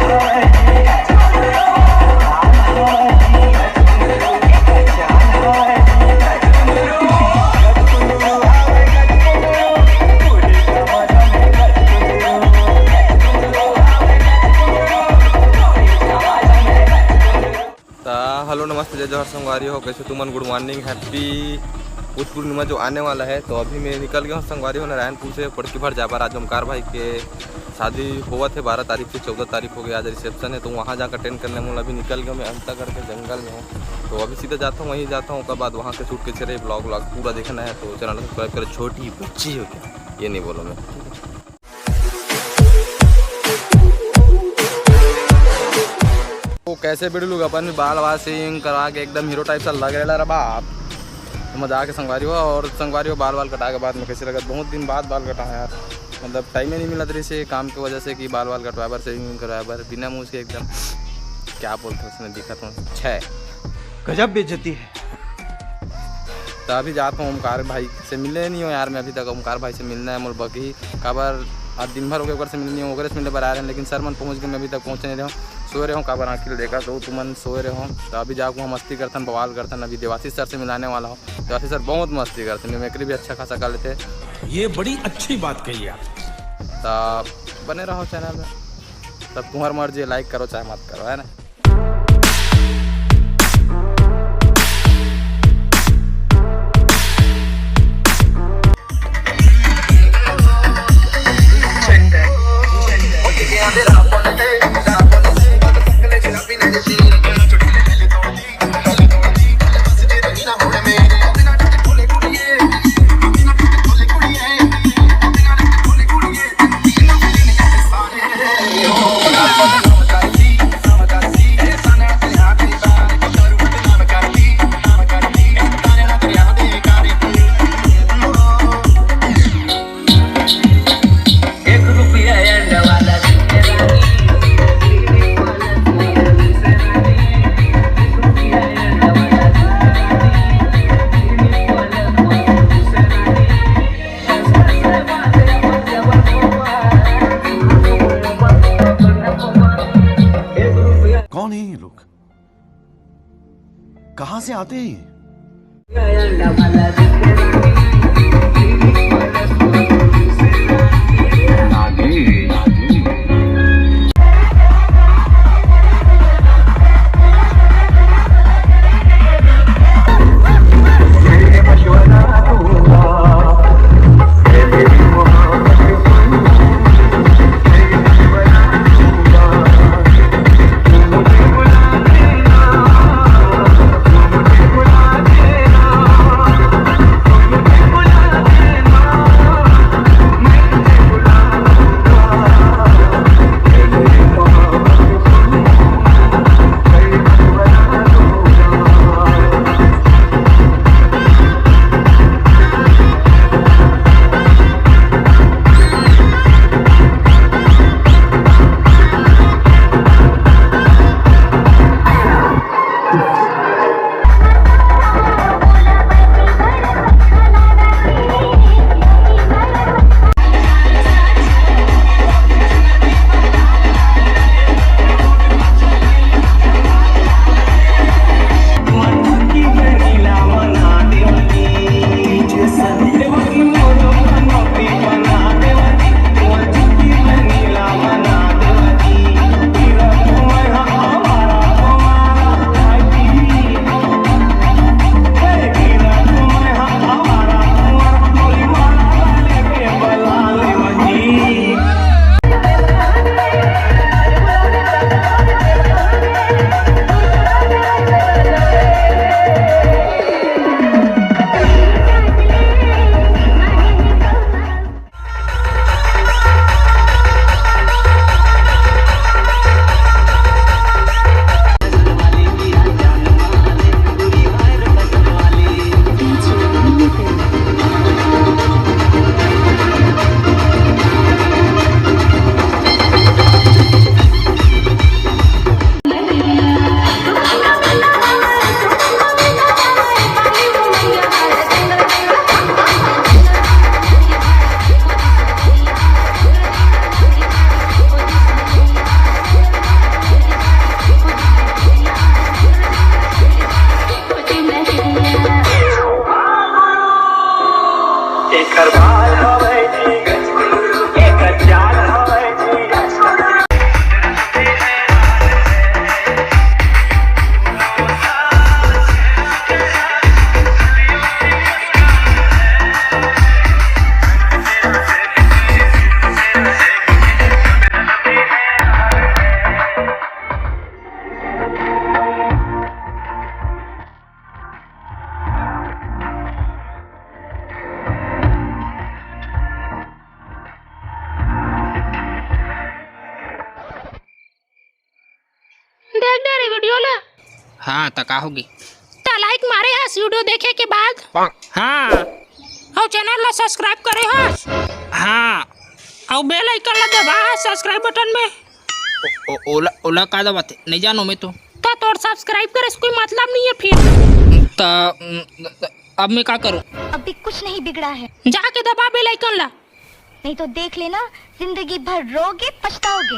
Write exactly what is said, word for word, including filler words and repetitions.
त हेलो, नमस्ते, जय जोहार संगवारी हो, कैसे तुमन? गुड मॉर्निंग, हैप्पी पुस पूर्णिमा जो आने वाला है। तो अभी मैं निकल गया हूँ संगवारी हो नारायणपुर से पड़की भर जाबर। आज ओमकार भाई के शादी होवत है, बारह तारीख से चौदह तारीख हो गया, आज रिसेप्शन है, तो वहाँ जाकर अटेंड करने। मैं अभी निकल गया, मैं अंतागढ़ के जंगल में हूँ, तो अभी सीधा जाता हूँ, वहीं जाता हूँ। ओकर बाद वहाँ के शूट कैसे रहे, ब्लॉग व्लॉग पूरा देखना है, तो चैनल सब्सक्राइब करें। छोटी बच्ची हो क्या, ये नहीं बोलो मैं। वो कैसे बेड़ू लोग अपन भी बाल वाशिंग करा के एकदम हीरो टाइप सा लग रहा रहा बाप। तो मजा आके संगवारी हो, और संगवारी हो, बाल वाल कटा के बाद में कैसे लगत, बहुत दिन बाद बाल कटा यार, मतलब टाइम ही नहीं मिलत रही से काम के वजह से कि बाल वाल कटवाए बर, सेविंग करवाए बर, बिना मुंह के एकदम क्या बोलते हैं उसने दिखत हूँ छः। गजब बेइज्जती है। तो अभी जाता हूँ ओमकार भाई से मिले नहीं हो यार, मैं अभी तक ओमकार भाई से मिलना है मोर बकी। काबर आज दिन भर ओकर से मिलनी हो, ओकरे से मिले बर आ रहे हैं, लेकिन सर मन पहुँच गए, मैं अभी तक पहुँचे नहीं रहे हूँ, सोए रहे हूँ। काबर आँखी देखा तो तुमन सोए रहे हो, तो अभी जाके वहाँ मस्ती करथन, बवाल करथन। अभी देवाशीष सर से मिलाने वाला हूँ, देवाशीष सर बहुत मस्ती करथन, मिमिक्री भी अच्छा खासा कर लेते। ये बड़ी अच्छी बात कही आप। तो बने रहो चैनल में, तब तुम्हार मर्जी, लाइक करो चाहे मत करो, है ना। कौन है ये लोग? कहाँ से आते हैं ये? वीडियो ला। हाँ, त का होगे? त लाइक मारे हस वीडियो देखे के बाद? हाँ। अउ चैनल ला सब्सक्राइब करे हस? हाँ। अउ बेल आइकन ला दबा हस सब्सक्राइब बटन में? ओ, ओ, ओला, ओला का दबाथे? नइ जानों मैं तो। त तोर सब्सक्राइब करे से कोई मतलब नइ हे फिर। त, त अब मैं का करूँ? अभी कुछ नहीं बिगड़ा है। जाके दबा बेल आइकन ला। नहीं तो देख लेना, जिंदगी भर रोगे पछताओगे।